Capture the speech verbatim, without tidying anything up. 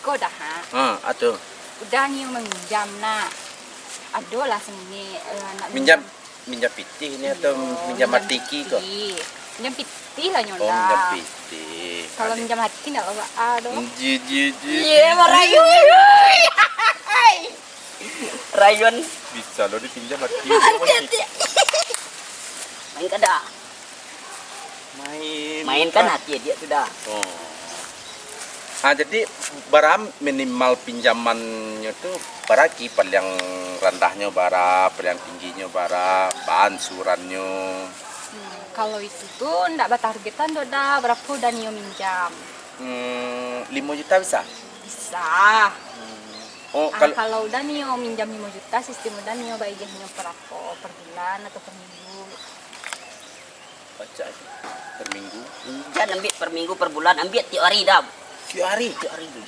Udah, ha. Ha, atu. Udah nio maminjam, nak. Ado lah sanggup, eh, nak minjam. Minjam pitih ni atau minjam matiki ko? Minjam pitih lah nyo lah. Oh, minjam pitih. Kalau minjam hati ndak baa doh. Ji, ji, ji. Ye, marayu. Rayuan. Bisa lo dipinjam hati. Hati, hati. Main kada? Main. Main kan hati dia sudah. Oh. Ah, jadi bara minimal pinjamannyo tu, bara ki, paliang randahnyo bara, paliang tingginyo bara, baansurannyo? Hmm, kalau itu tu ndak batargetan doh, Da, barapo udah nio minjam? Hmm, limo juta bisa? Bisa. Hmm. Oh, ah, kalau udah nio minjam limo juta, sistem udah nio baigeh nio barapo, per bulan atau per minggu? Pacak aja. Per minggu. Jan ambiak per minggu, per bulan, ambiak tiok hari, Da. Tiok hari? Tiok hari tu.